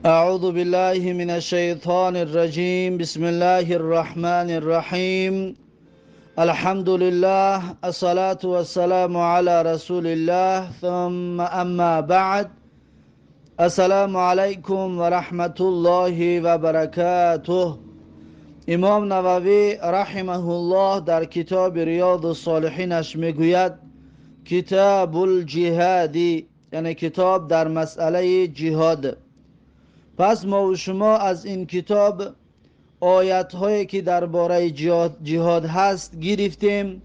أعوذ بالله من الشيطان الرجيم. بسم الله الرحمن الرحيم. الحمد لله، الصلاة والسلام على رسول الله، ثم أما بعد. السلام عليكم ورحمة الله وبركاته. امام نووی رحمه الله در کتاب ریاض الصالحینش میگوید کتاب الجهاد، یعنی کتاب در مسئله جهاد. پس ما و شما از این کتاب آیت هایی که درباره جهاد هست گرفتیم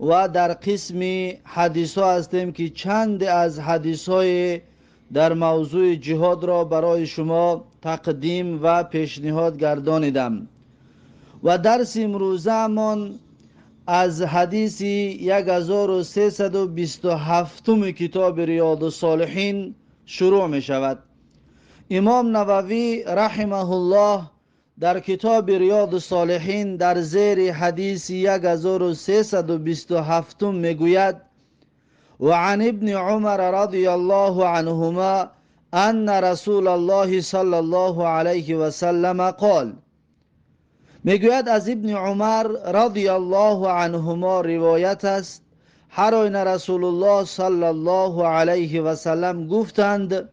و در قسم حدیث ها هستیم که چند از حدیث های در موضوع جهاد را برای شما تقدیم و پیشنهاد گردانیدم. و درس امروزمان از حدیث 1327 کتاب ریاض الصالحین شروع می شود. امام نووی رحمه الله در کتاب ریاض الصالحین در زیر حدیث 1327 میگوید: و عن ابن عمر رضی الله عنهما ان رسول الله صلی الله علیه و سلم قال. میگوید از ابن عمر رضی الله عنهما روایت است، هر آینه رسول الله صلی الله علیه و سلم گفتند: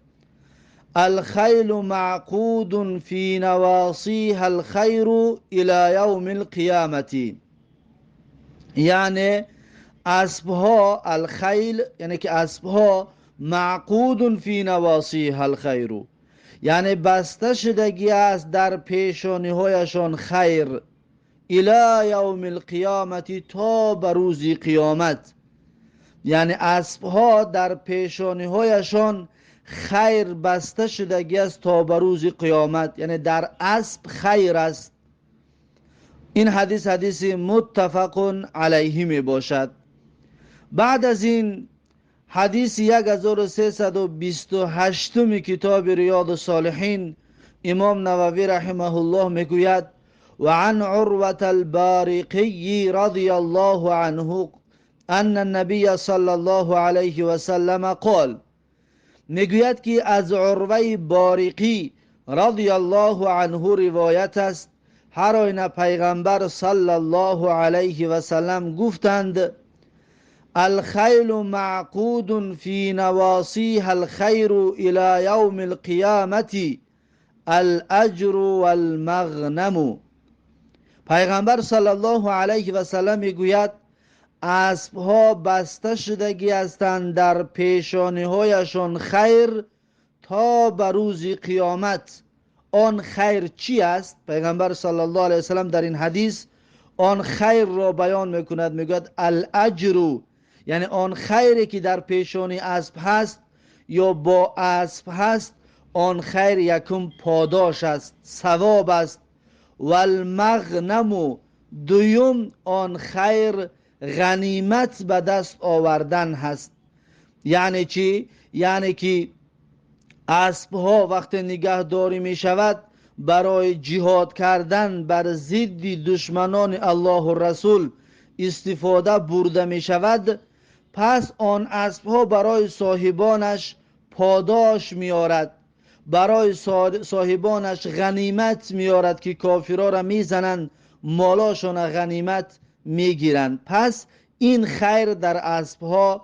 الخیل معقود فی نواصیها الخیر الی یوم القیامة. یعنی اسبها، الخیل یعنی که اسبها، معقود فی نواصیها الخیر، یعنی بسته شدگی است در پیشانی هایشان خیر، الی یوم القیامة، تا به روز قیامت. یعنی اسبها در پیشانی هایشان خیر بسته شدگی است تا به روز قیامت، یعنی در اسب خیر است. این حدیث حدیث متفق علیه می باشد. بعد از این حدیث 1328 کتاب ریاض الصالحین امام نووی رحمه الله میگوید: و عن عروة البارقی رضی الله عنه ان النبی صلی الله علیه و سلم قال. میگوید که از عروه بارقی رضی الله عنه روایت است، هر آینه پیغمبر صلی الله علیه و سلم گفتند: الخیل معقود فی نواصیها الخیر الی یوم القیامة الاجر والمغنم. پیغمبر صلی الله علیه و سلم میگوید اسبها بسته شدگی هستند در پیشانی هایشان خیر تا به روز قیامت. آن خیر چی است؟ پیغمبر صلی الله علیه و سلم در این حدیث آن خیر را بیان میکند، میگوید الاجر، یعنی آن خیری که در پیشانی اسب هست یا با اسب هست، آن خیر یکم پاداش است، ثواب است. والمغنم، دویم آن خیر غنیمت به دست آوردن هست. یعنی چی؟ یعنی که اسبها وقت نگهداری می شود برای جهاد کردن بر ضد دشمنان الله و رسول استفاده برده می شود، پس آن اسبها برای صاحبانش پاداش میارد، برای صاحبانش غنیمت میارد که کافرها را میزنند، مالاشان غنیمت میگیرند. پس این خیر در اسبها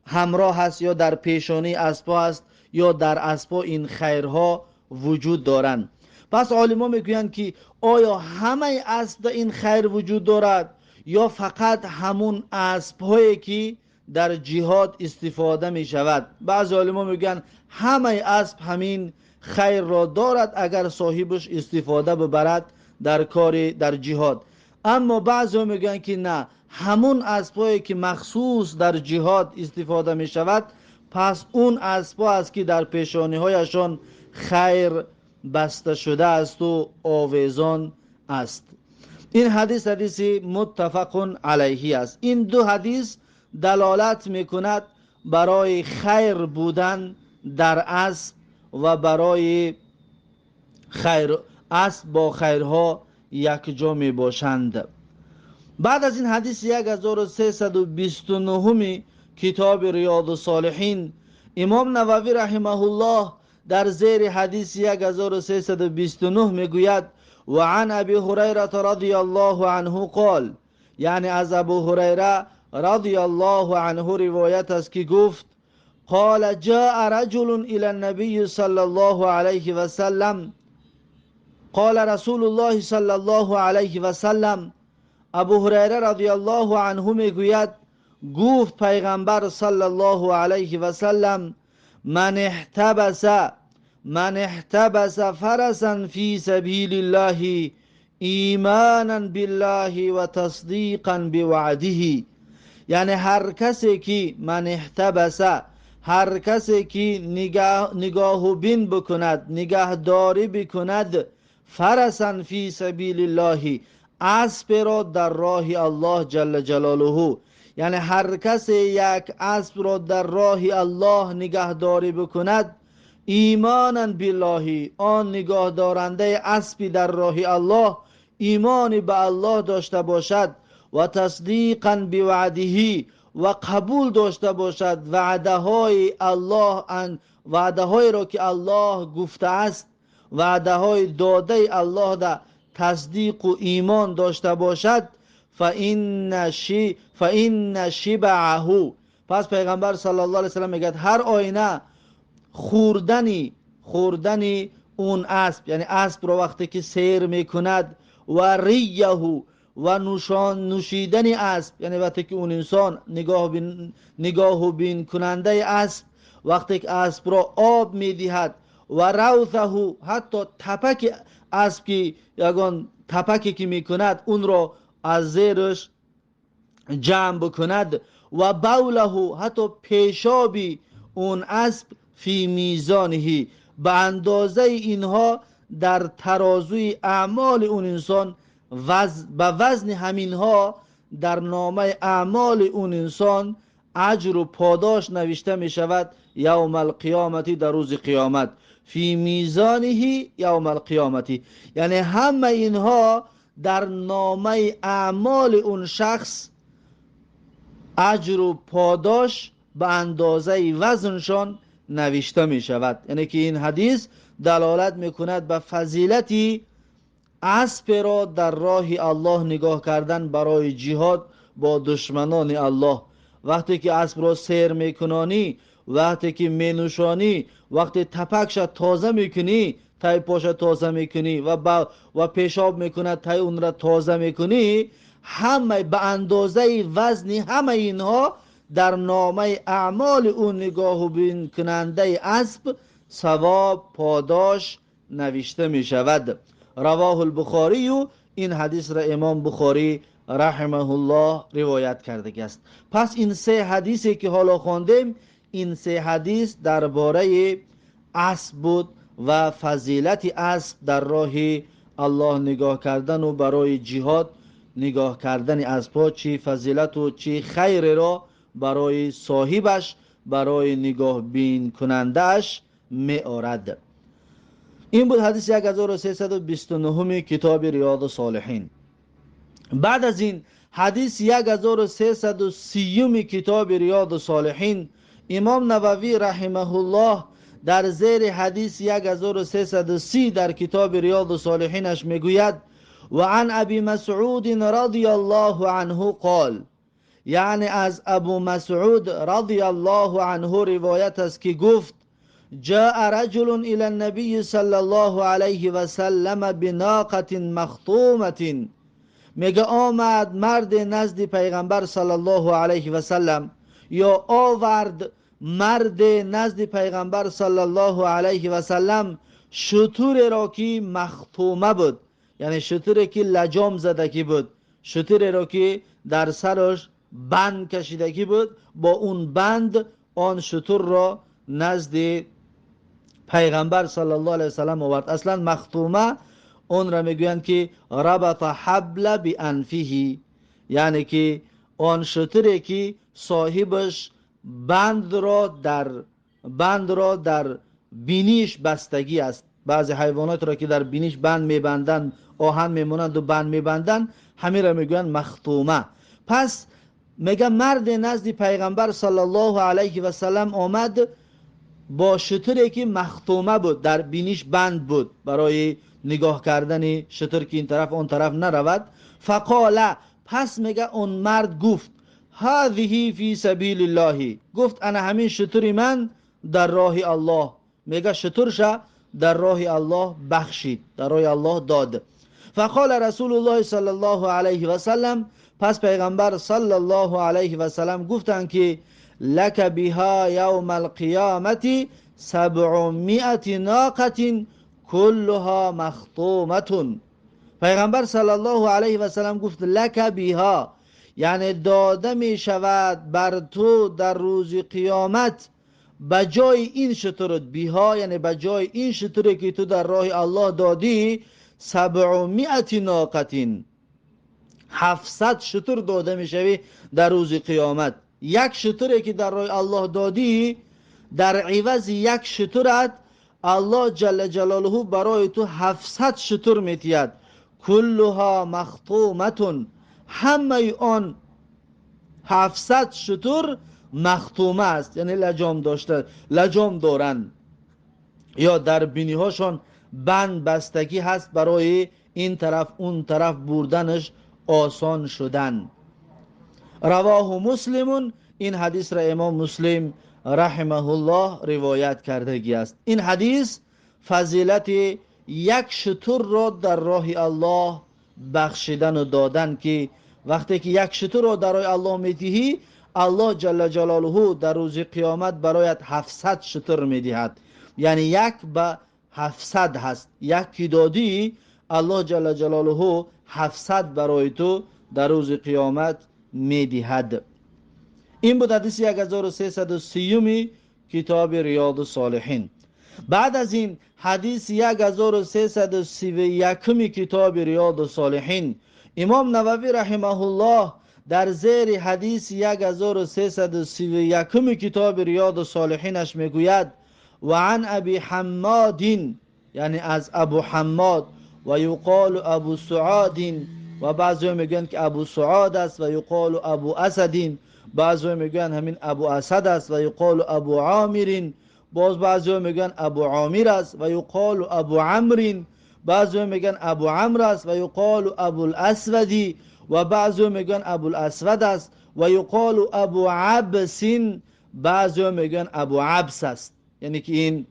همراه است یا در پیشانی اسبها است یا در اسبها این خیرها وجود دارند. پس عالما میگویند که آیا همه اسب در این خیر وجود دارد یا فقط همون اسبهایی که در جهاد استفاده می شود؟ بعضی عالما میگن همه اسب همین خیر را دارد اگر صاحبش استفاده ببرد در کار در جهاد. اما بعضی میگن که نه، همون اسبهایی که مخصوص در جهاد استفاده می شود، پس اون اسبها است که در پیشانی هایشان خیر بسته شده است و آویزان است. این حدیث حدیث متفق علیه است. این دو حدیث دلالت میکند برای خیر بودن در اسب و برای خیر اسب با خیرها یک جا می باشند. بعد از این حدیث 1329 کتاب ریاض الصالحین امام نووی رحمه الله در زیر حدیث 1329 میگوید و عن ابی هریره رضی الله عنه قال، یعنی از ابو هریره رضی الله عنه روایت است که گفت قال جاء رجل الى النبي صلى الله عليه وسلم قال رسول الله صلى الله عليه وسلم. ابو هریره رضی الله عنه میگوید گفت پیغمبر صلی الله علیه و سلم من احتبس فرسا فی سبیل الله ایمانا بالله و تصدیقا بوعده. یعنی هر کسی که من احتبس، هر کسی که نگاه بین بکند، نگهداری بکند، فرسا فی سبیل الله، اسب را در راه الله جل جلاله، یعنی هر کسی یک اسب را در راه الله نگهداری بکند، ایمانا بالله، آن نگاه دارنده اسبی در راه الله ایمان به الله داشته باشد و تصدیقا بوعده، و قبول داشته باشد وعده های الله، وعده های را که الله گفته است، وعده های داده الله در تصدیق و ایمان داشته باشد، فإن شبعه. پس پیغمبر صلی الله علیه وسلم میگه هر آینه خوردنی اون اسب، یعنی اسب رو وقتی که سیر میکند، و ریه و نوشیدن اسب، یعنی وقتی که اون انسان نگاه بین کننده اسب وقتی که اسب را آب میدهد، و روثه، حتی تپک اسب که یگان تپکی که میکند اون را از زیرش جمع بکند، و بوله، حتی پیشابی اون اسب، فی میزانه، به اندازه اینها در ترازوی اعمال اون انسان به وزن همینها در نامه اعمال اون انسان اجر و پاداش نوشته می شود یوم القیامتی، در روز قیامت، فی میزانه یوم القیامتی، یعنی همه اینها در نامه اعمال اون شخص اجر و پاداش به اندازه وزنشان نوشته می شود. یعنی که این حدیث دلالت می کند به فضیلتی اسب را در راه الله نگاه کردن برای جهاد با دشمنان الله. وقتی که اسب را سیر میکنانی، وقتی که مینوشانی، وقتی تپکش تازه میکنی، تای پاش تازه میکنی و پیشاب میکند، تای اون را تازه میکنی، همه به اندازه وزن همه اینها در نامه اعمال اون نگاه بین کننده اسب ثواب پاداش نوشته می شود. رواه البخاری، این حدیث را امام بخاری رحمه الله روایت کرده است. پس این سه حدیثی که حالا خواندیم، این سه حدیث درباره اسب بود و فضیلت اسب در راه الله نگاه کردن و برای جهاد نگاه کردن اسب‌ها، چی فضیلت و چی خیر را برای صاحبش، برای نگاه بین کنندهش می آرد. این بود حدیث 1329 کتاب ریاض الصالحین. بعد از این حدیث 1330 کتاب ریاض الصالحین، امام نووی رحمه الله در زیر حدیث 1330 در کتاب ریاض الصالحینش میگوید و عن ابی مسعود رضی الله عنه قال، یعنی از ابو مسعود رضی الله عنه روایت است که گفت جاء رجل الى النبي صلى الله عليه وسلم بناقة مخطومة، میگه آمد مرد نزد پیغمبر صلی الله علیه و سلم، یا آورد مرد نزد پیغمبر صلی الله علیه و سلم شتر را که مخطومه بود، یعنی شتری که لجام زدگی بود، شتری را که در سرش بند کشیدگی بود، با اون بند آن شتر را نزد پیغمبر صلی الله علیه و سلم آورد. اصلا مخطومه اون را میگویند که ربط حبل بانفه، یعنی که آن شتری که صاحبش بند را در بینیش بستگی است. بعضی حیوانات را که در بینیش بند میبندند، آهن میمونند و بند میبندند، همین را میگویند مخطومه. پس میگه مرد نزد پیغمبر صلی الله علیه و سلم آمد با شتری که مختومه بود، در بینیش بند بود برای نگاه کردن شتر که این طرف اون طرف نرود. فقال، پس میگه اون مرد گفت هذه فی سبیل الله، گفت انا همین شتر من در راه الله. میگه شترش در راه الله بخشید، در راه الله داد. فقال رسول الله صلی الله علیه و سلم، پس پیغمبر صلی الله علیه و سلم گفتند که لک بها یوم القیامت 700 ناقة كلها مخطومة. پیغمبر صلی الله علیه و سلم گفت لک بها، یعنی داده می شود بر تو در روز قیامت به جای این شترت، بها یعنی به جای این شتری که تو در راه الله دادی، 700 ناقة، 700 شتر داده می شوی در روز قیامت. یک شتری که در راه الله دادی، در عوض یک شترت الله جل جلاله برای تو 700 شتر میتید. کلها مخطومة، همه آن 700 شتر مختومه است، یعنی لجام داشته، لجام دارند یا در بینی هاشون بند بستگی هست برای این طرف اون طرف بردنش آسان شدن. رواه مسلم، این حدیث را امام مسلم رحمه الله روایت کردگی است. این حدیث فضیلت یک شتر را در راه الله بخشیدن و دادن، که وقتی که یک شتر را در راه الله میدهی، الله جل جلاله در روز قیامت برایت 700 شتر میدهد. یعنی یک به 700 هست، یک که دادی الله جل جلاله 700 برای تو در روز قیامت میدهد. این بود حدیث 1330 کتاب ریاض الصالحین. بعد از این حدیث 1331 کتاب ریاض الصالحین، امام نووی رحمه الله در زیر حدیث 1331 کتاب ریاض الصالحینش میگوید و عن ابی حماد، یعنی از ابو حماد، و یقال ابو سعاد، و بعضی میگن که ابو سعاد است، و یقال ابو اسد، بعضی میگن همین ابو اسد است، و یقال ابو عامر، باز بعضی میگن ابو عامر است، و یقال ابو عمرو، بعضی میگن ابو عمرو است، و یقال ابو الاسود، و بعضی میگن ابو الاسود است، و یقال ابو عبس، بعضی میگن ابو عبس است. یعنی که این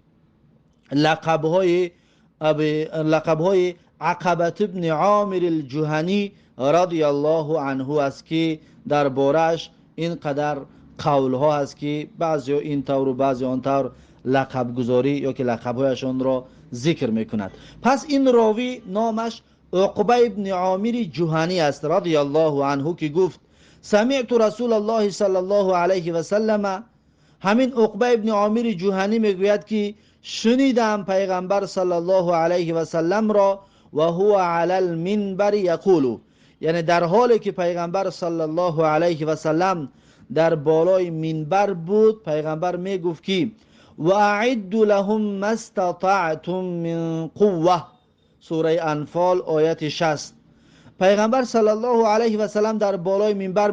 لقب‌های عقبة ابن عامر الجهنی رضی الله عنه است که دربارش اینقدر قولها است که بعضی این طور و بعضی آن طور لقب گذاری یا که لقبهایشان را ذکر میکند. پس این راوی نامش عقبه ابن عامر جهنی است رضی الله عنه که گفت سمعت رسول الله صلی الله علیه و سلم. همین عقبه ابن عامر جهنی میگوید که شنیدم پیغمبر صلی الله علیه و سلم را و هو علی المنبر یقول، یعنی در حالی که پیغمبر صلی الله علیه و سلم در بالای منبر بود، پیغمبر میگفت که و اعد لهم ما استطعتم من قوه، سوره انفال آیت 60. پیغمبر صلی الله علیه و سلم در بالای منبر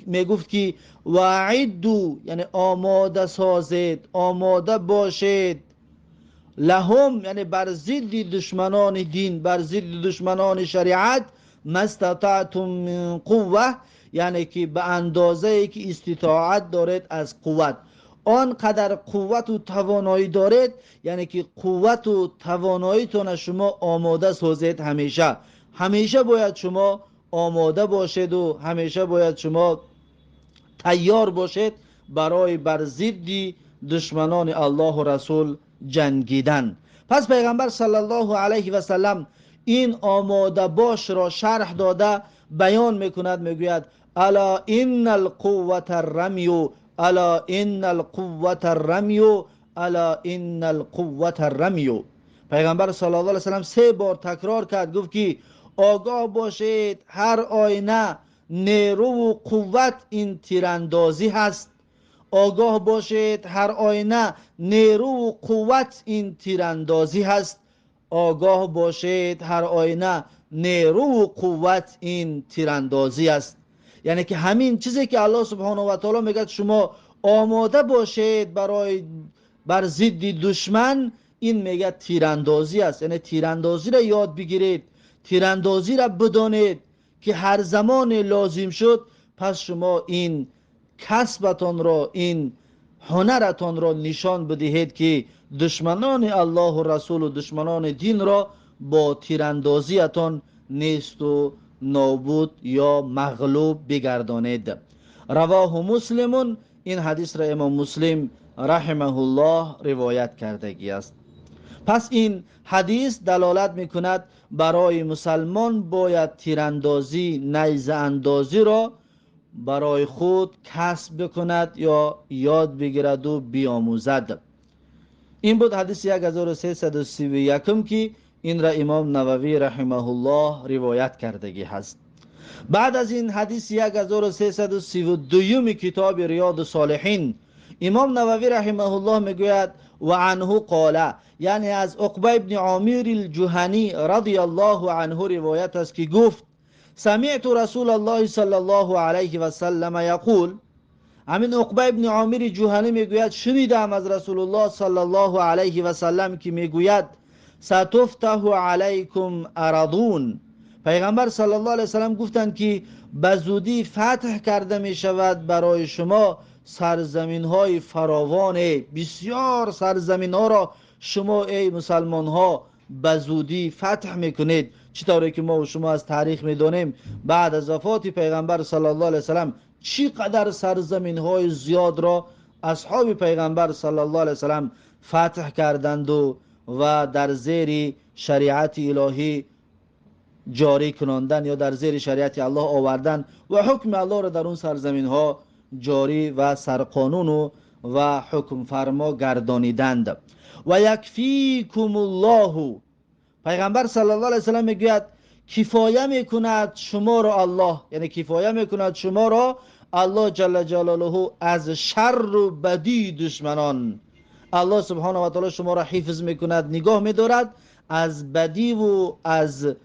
میگفت که و اعدوا، یعنی آماده سازید، آماده باشید، لهم یعنی بر ضد دشمنان دین، بر ضد دشمنان شریعت، ما استطعتم من قوه، یعنی که به اندازه که استطاعت دارید از قوت، آنقدر قوت و توانایی دارید، یعنی که قوت و تواناییتون شما آماده سازید. همیشه همیشه باید شما آماده باشید و همیشه باید شما تیار باشید برای بر ضد دشمنان الله و رسول جنگیدن. پس پیغمبر صلی الله علیه و سلم این آماده باش را شرح داده بیان میکند، میگوید الا ان القوة الرمی، الا ان القوة الرمی، الا ان القوة الرمی. پیغمبر صلی الله علیه و سلم 3 بار تکرار کرد، گفت که آگاه باشید هر آینه نیرو و قوت این تیراندازی هست، آگاه باشید هر آینه نیرو و قوت این تیراندازی هست، آگاه باشید هر آینه نیرو و قوت این تیراندازی است. یعنی که همین چیزی که الله سبحانه و تعالی میگه شما آماده باشید برای بر ضد دشمن، این میگه تیراندازی است. یعنی تیراندازی را یاد بگیرید، تیراندازی را بدانید که هر زمان لازم شد پس شما این کسبتان را، این هنرتان را نشان بدهید که دشمنان الله و رسول و دشمنان دین را با تیراندازیتان نیست و نابود یا مغلوب بگردانید. رواه مسلم. این حدیث را امام مسلم رحمه الله روایت کردگی است. پس این حدیث دلالت میکند برای مسلمان باید تیراندازی، نیزه اندازی را برای خود کسب بکند یا یاد بگیرد و بیاموزد. این بود حدیث 1331 که این را امام نووی رحمه الله روایت کردگی هست. بعد از این حدیث 1332 کتاب ریاض الصالحین امام نووی رحمه الله میگوید و عنه قال، یعنی از عقبه ابن عامر الجهنی رضی الله عنه روایت است که گفت سمعت رسول الله صلی الله علیه و سلم یقول. همین عقبه ابن عامر جهنی میگوید شنیدم از رسول الله صلی الله علیه و سلم که میگوید ستفتح علیکم ارضون. پیغمبر صلی الله علیه و سلم گفتند که به زودی فتح کرده می شود برای شما سرزمین های فراوان، بسیار سرزمین ها را شما ای مسلمان ها به زودی فتح میکنید. چطوری که ما و شما از تاریخ میدانیم بعد از وفات پیغمبر صلی الله علیه و سلم چقدر سرزمین های زیاد را اصحاب پیغمبر صلی الله علیه و سلم فتح کردند و در زیر شریعت الهی جاری کناندن یا در زیر شریعت الله آوردن و حکم الله را در اون سرزمین ها جاری و سرقانون و حکم فرما گردانیدند. و یکفیکم الله، پیغمبر صلی الله علیه و سلم میگوید کفایه میکند شما را الله، یعنی کفایه میکند شما را الله جل جلاله از شر و بدی دشمنان. الله سبحانه و تعالی شما را حفظ میکند، نگاه میدارد از بدی و از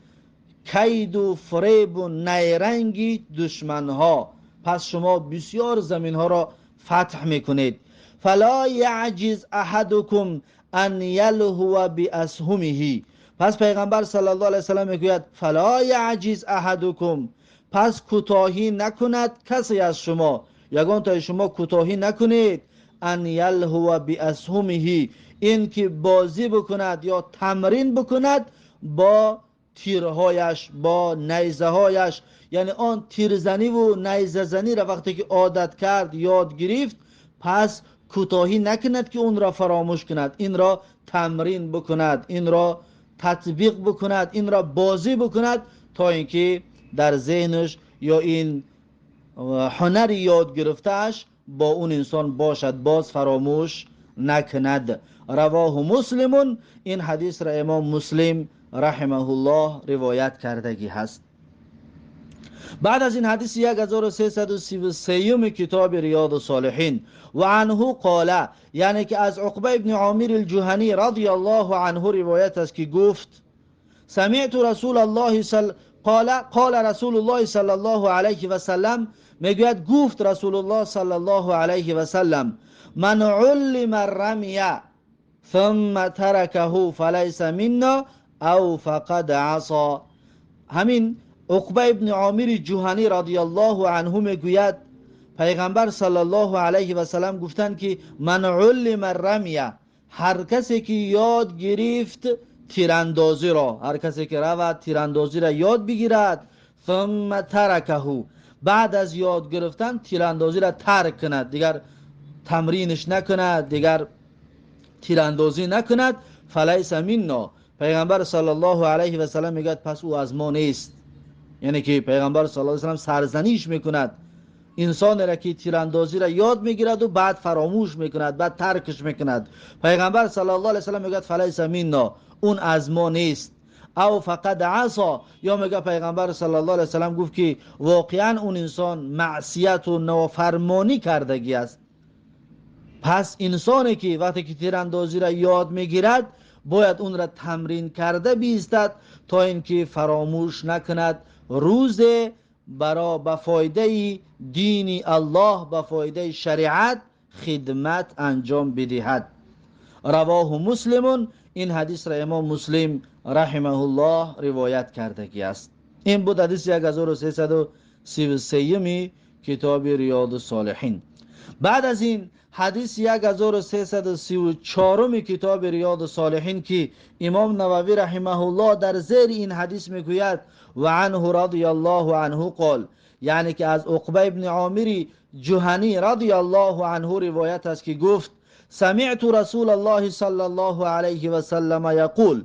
کید و فریب و نیرنگ دشمنها. پس شما بسیار زمین ها را فتح میکنید. فلا یعجز احدکم ان یلهو باسهمه. پس پیغمبر صلی الله علیه و سلم میگوید فلا یعجز احدکم، پس کوتاهی نکند کسی از شما، یگان تای شما کوتاهی نکنید، ان یلهو باسهمه، این که بازی بکند یا تمرین بکند با تیرهایش، با نیزه هایش. یعنی آن تیرزنی و نیزه زنی را وقتی که عادت کرد، یاد گرفت، پس کوتاهی نکند که اون را فراموش کند، این را تمرین بکند، این را تطبیق بکند، این را بازی بکند تا اینکه در ذهنش یا این هنر یاد گرفتهش با اون انسان باشد، باز فراموش نکند. رواه مسلم. این حدیث را امام مسلم رحمه الله روایت کردگی هست. بعد از این حدیث 1333 کتاب ریاض الصالحین و عنه قال، یعنی که از عقبه ابن عامر الجهنی رضی الله عنه روایت است که گفت سمعت رسول الله قال رسول الله صلی الله علیه و سلم، میگوید گفت رسول الله صلی الله علیه و سلم من علم الرمی ثم ترکه فلیس منا او فقد عصا. همین عقبه ابن عامر جهنی رضی الله عنه میگوید پیغمبر صلی الله علیه و سلم گفتند که من علم الرمی، هر کسی که یاد گرفت تیراندازی را، هر کسی که رود تیراندازی را یاد بگیرد، ثم ترکه، بعد از یاد گرفتن تیراندازی را ترک کند، دیگر تمرینش نکند، دیگر تیراندازی نکند، فلیس منا، پیغمبر صلی الله علیه و سلم میگوید پس او از ما نیست. یعنی که پیغمبر صلی الله علیه و سلم سرزنیش میکند انسان را که تیراندازی را یاد میگیرد و بعد فراموش میکند، بعد ترکش میکند. پیغمبر صلی الله علیه و سلم میگوید فلیس منا، اون از ما نیست. او فقد عصا، یا میگه پیغمبر صلی الله علیه و سلم گفت که واقعا اون انسان معصیت و نافرمانی کردگی است. پس انسانی که وقتی که تیراندازی را یاد میگیرد باید اون را تمرین کرده بیستد تا اینکه فراموش نکند، روز برا به فایده دین الله، به فایده شریعت خدمت انجام بدهد. رواه مسلم. این حدیث را امام مسلم رحمه الله روایت کرده است. این بود حدیث 1333 کتاب ریاض الصالحین. بعد از این حدیث 1334 کتاب ریاض الصالحین که امام نووی رحمه الله در زیر این حدیث میگوید و عنه رضی الله عنه قال، یعنی که از عقبه ابن عامر جهنی رضی الله عنه روایت است که گفت سمعت رسول الله صلی الله علیه و سلم یقول.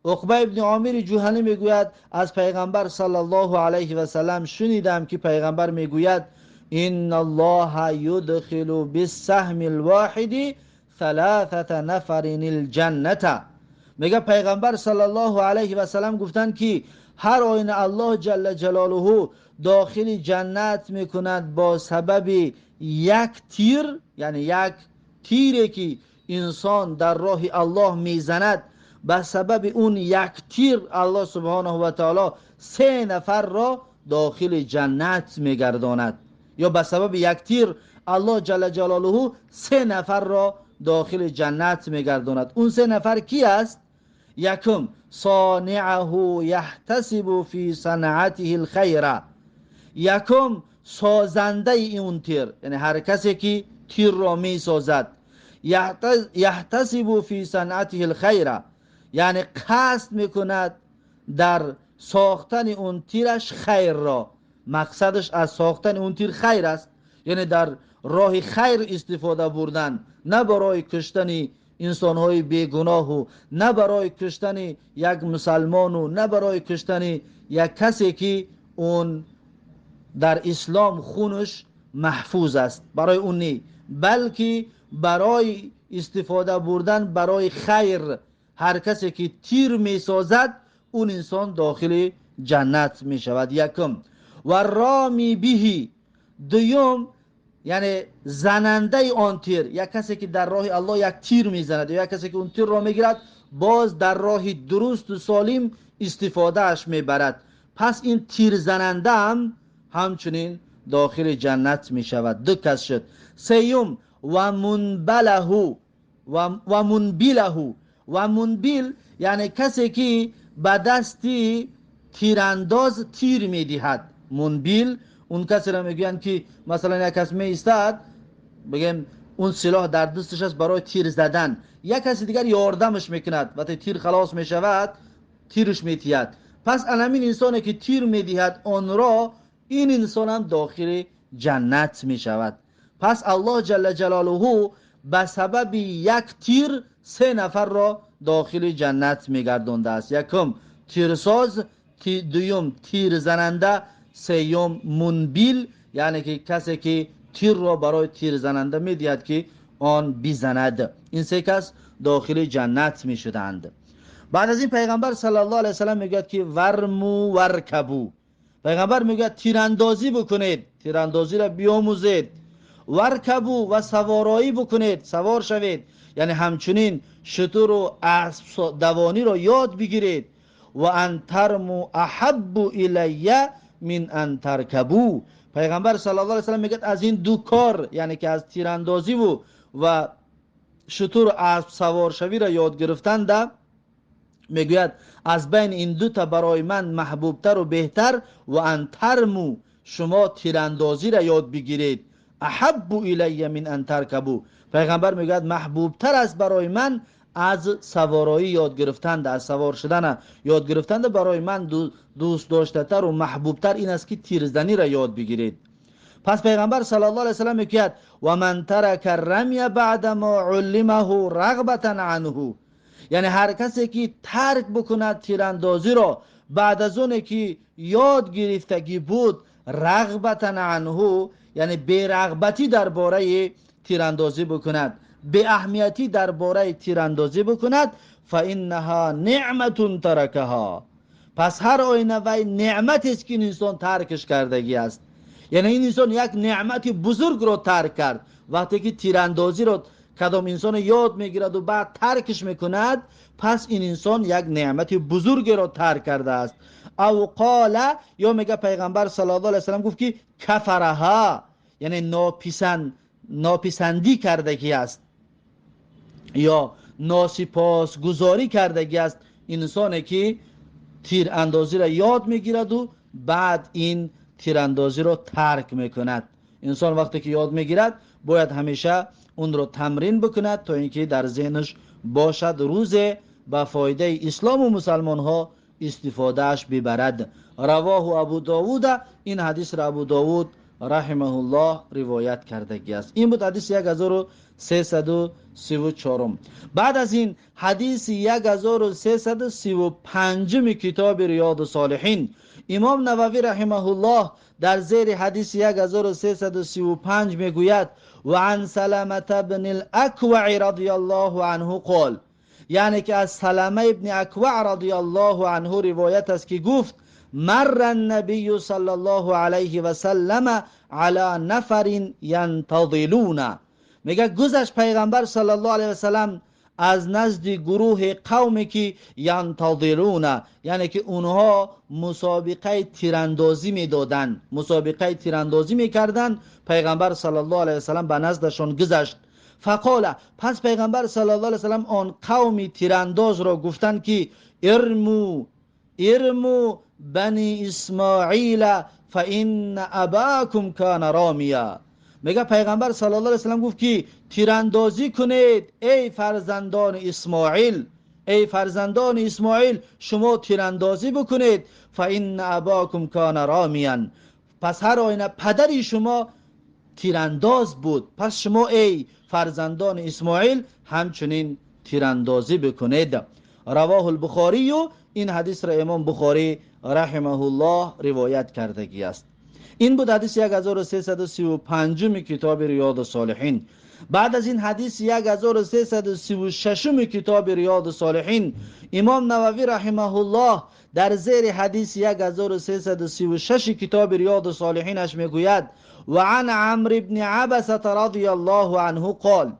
عقبه ابن عامر جهنی میگوید از پیغمبر صلی الله علیه و سلم شنیدم که پیغمبر میگوید ان الله يدخل بالسهم الواحد ثلاثه نفر الجنه. میگه پیغمبر صلی الله علیه و سلم گفتند که هر آینه الله جل جلاله داخل جنت میکند با سبب یک تیر، یعنی یک تیری که انسان در راه الله میزند، به سبب اون یک تیر الله سبحانه و تعالی 3 نفر را داخل جنت میگرداند، یا به سبب یک تیر الله جل جلاله 3 نفر را داخل جنت میگرداند. اون 3 نفر کی است؟ یکم صانعه یحتسب فی صنعته الخیر. یکم سازنده اون تیر، یعنی هر کسی که تیر را میسازد، یحتسب فی صنعته الخیر، یعنی قصد میکند در ساختن اون تیرش خیر را، مقصدش از ساختن اون تیر خیر است، یعنی در راه خیر استفاده بردن، نه برای کشتن انسانهای بیگناه و نه برای کشتن یک مسلمان و نه برای کشتن یک کسی که اون در اسلام خونش محفوظ است، برای اون نی، بلکه برای استفاده بردن برای خیر. هر کسی که تیر می سازد اون انسان داخل جنت می شود. یکم. و رامی بهی، دوم یعنی زننده آن تیر، یک کسی که در راه الله یک تیر میزند یا یک کسی که اون تیر را میگیرد باز در راه درست و سالم استفاده اش میبرد، پس این تیر زننده هم همچنین داخل جنت میشود. دو کس شد. سیوم و منبله و منبله و منبل، یعنی کسی که به دست تیرانداز تیر میدهد. منبل اون کسی را میگویند که مثلا یک کس می ایستد، بگیم اون سلاح در دستش است برای تیر زدن، یک کسی دیگر یاردمش میکند، وقتی تیر خلاص میشود تیرش میتید. پس الامین انسانی که تیر میدهد آن را، این انسان هم داخل جنت میشود. پس الله جل جلاله به سبب یک تیر 3 نفر را داخل جنت میگردانده است. یکم تیرساز، دوم تیر زننده، سیوم منبیل، یعنی که کسی که تیر را برای تیر زننده میدهد که آن بزند. این 3 کس داخل جنت میشدند. بعد از این پیغمبر صلی الله علیه وسلم میگوید که ورمو ورکبو. پیغمبر میگوید تیراندازی بکنید، تیراندازی را بیاموزید، ورکبو و سوارایی بکنید، سوار شوید، یعنی همچنین شتر و اسب دوانی را یاد بگیرید. و ان ترمو احب الی من ان ترکبو. پیغمبر صلی الله علیه وسلم میگه از این دو کار، یعنی که از تیراندازی و شتر و اسب سوار شوی را یاد گرفتن ده، میگوید از بین این دو تا برای من محبوبتر و بهتر و ان ترمو، شما تیراندازی را یاد بگیرید، احب الی من ان ترکبو. پیغمبر میگوید محبوبتر است برای من از سوارایی یاد گرفتن، از سوار شدن یاد گرفتن، برای من دوست داشته تر و محبوبتر این است که تیرزنی را یاد بگیرید. پس پیغمبر صلی الله علیه وسلم میگوید و من ترک الرمی بعد ما علمه رغبة عنه، یعنی هر کسی که ترک بکند تیراندازی را بعد از اون که یاد گرفتگی بود، رغبة عنه، یعنی بی‌رغبتی درباره تیراندازی بکند، بی اهمیتی درباره تیراندازی بکند، فانها نعمت ترکها. پس هر آینه وی نعمت است که این انسان ترکش کردگی است، یعنی این انسان یک نعمت بزرگ را ترک کرد. وقتی که تیراندازی را کدام انسان یاد میگیرد و بعد ترکش میکند، پس این انسان یک نعمت بزرگ را ترک کرده است. او قال، یا میگه پیغمبر صلی الله علیه وسلم گفت که کفرها، یعنی ناپسندی کردگی است. یا ناسپاسگزاری کردگی است انسانی که تیراندازی را یاد میگیرد و بعد این تیراندازی را ترک میکند. انسان وقتی که یاد میگیرد باید همیشه اون را تمرین بکند تا اینکه در ذهنش باشد روز به فایده اسلام و مسلمان ها استفادهش ببرد. رواه ابو داود. این حدیث را ابو داود رحمه الله روایت کردگی است. این بود حدیث 1334. بعد از این حدیث 1335 کتاب ریاض الصالحین، امام نووی رحمه الله در زیر حدیث 1335 میگوید و عن سلمة بن الاکوع رضی الله عنه قال، یعنی که از سلمه ابن اکوع رضی الله عنه روایت است که گفت مر النبی صلی الله علیه و سلم علی نفر ینتظلون. میگه گذشت پیغمبر صلی الله علیه و سلم از نزد گروه قومی که ینتظلون، یعنی که اونها مسابقه تیراندازی میدادن، مسابقه تیراندازی میکردن. پیغمبر صلی الله علیه و سلم به نزدشون گذشت. فقال، پس پیغمبر صلی الله علیه و سلم آن قوم تیرانداز را گفتند که ارمو ارمو بنی اسماعیل فان اباکم کان رامیا. میگه پیغمبر صلی الله علیه و سلم گفت که تیراندازی کنید ای فرزندان اسماعیل، ای فرزندان اسماعیل شما تیراندازی بکنید. فان اباکم کان رامیا، پس هر آینه پدری شما تیرانداز بود، پس شما ای فرزندان اسماعیل همچنین تیراندازی بکنید. رواه البخاری. این حدیث را امام بخاری رحمه الله روایت کردگی است. این بود حدیث 1335 کتاب ریاض الصالحین. بعد از این حدیث 1336 کتاب ریاض الصالحین، امام نووی رحمه الله در زیر حدیث 1336 کتاب ریاض الصالحینش میگوید و عن عمرو بن عبسه رضی الله عنه قال،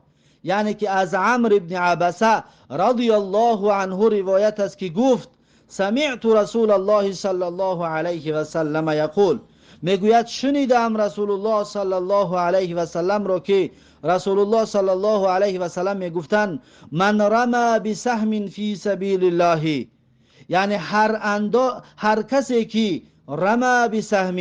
یعنی که از عمرو بن عبسه رضی الله عنه روایت است که گفت سمعت رسول الله صلی الله علیه و سلم یقول، میگوید شنیدم رسول الله صلی الله علیه و سلم را که رسول الله صلی الله علیه و سلم میگفتند من رمى بسهم فی سبیل الله، یعنی هر کسی که رمى بسهم،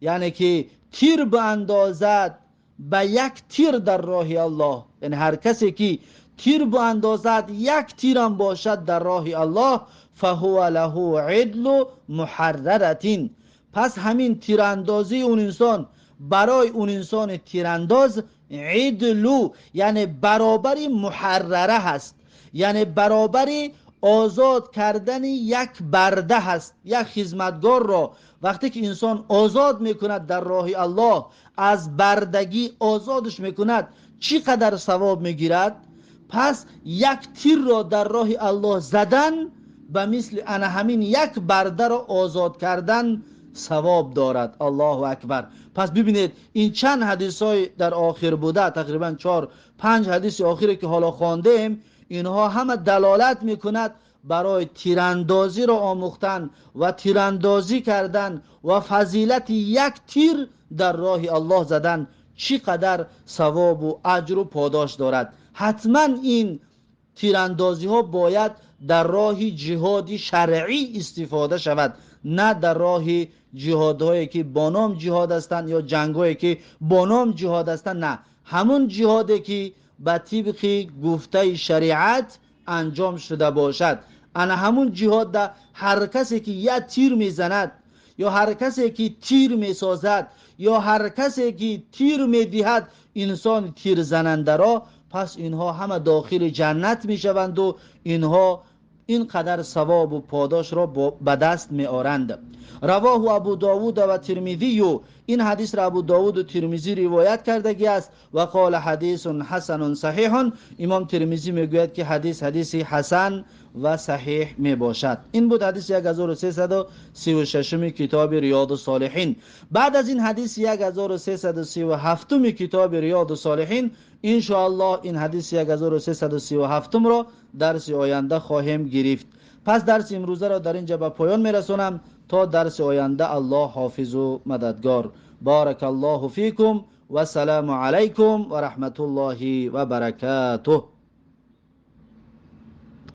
یعنی که تیر باندازد به یک تیر در راه الله، یعنی هر کسی که تیر باندازد یک تیرم باشد در راه الله، فهو له عدل محررة، پس همین تیراندازی اون انسان برای اون انسان تیرانداز عدلو یعنی برابری محرره هست، یعنی برابری آزاد کردن یک برده هست، یک خدمتگار را وقتی که انسان آزاد میکند در راه الله، از بردگی آزادش میکند، چقدر ثواب میگیرد؟ پس یک تیر را در راه الله زدن به مثل انا همین یک برده را آزاد کردن ثواب دارد. الله اکبر. پس ببینید این چند حدیث های در آخر بوده، تقریبا 4-5 حدیث آخری که حالا خواندیم، اینها همه دلالت میکند برای تیراندازی را آموختن و تیراندازی کردن و فضیلت یک تیر در راه الله زدن چقدر ثواب و اجر و پاداش دارد. حتما این تیراندازی ها باید در راه جهاد شرعی استفاده شود، نه در راه جهادهایی که با نام جهاد هستند یا جنگهایی که با نام جهاد هستند. نه، همون جهادی که به طبق گفته شریعت انجام شده باشد. انا همون جهاد در هر کسی که یک تیر میزند یا هر کسی که تیر میسازد یا هر کسی که تیر میدهد انسان تیر زننده را، پس اینها همه داخل جنت میشوند و اینها اینقدر ثواب و پاداش را به دست می آرند. رواه ابو داود و ترمذی. این حدیث را ابو داود و ترمذی روایت کردگی است و قال حدیث حسن صحیح. امام ترمذی میگوید که حدیث حدیث حسن و صحیح می باشد. این بود حدیث 1336 کتاب ریاض الصالحین. بعد از این حدیث 1337 کتاب ریاض الصالحین، ان شاء الله این حدیث 1337 را درس آینده خواهیم گرفت. پس درس امروزه را در اینجا به پایان میرسونم. تا درس آینده الله حافظ و مددگار. بارک الله فیکم و سلام علیکم و رحمت الله و برکاته.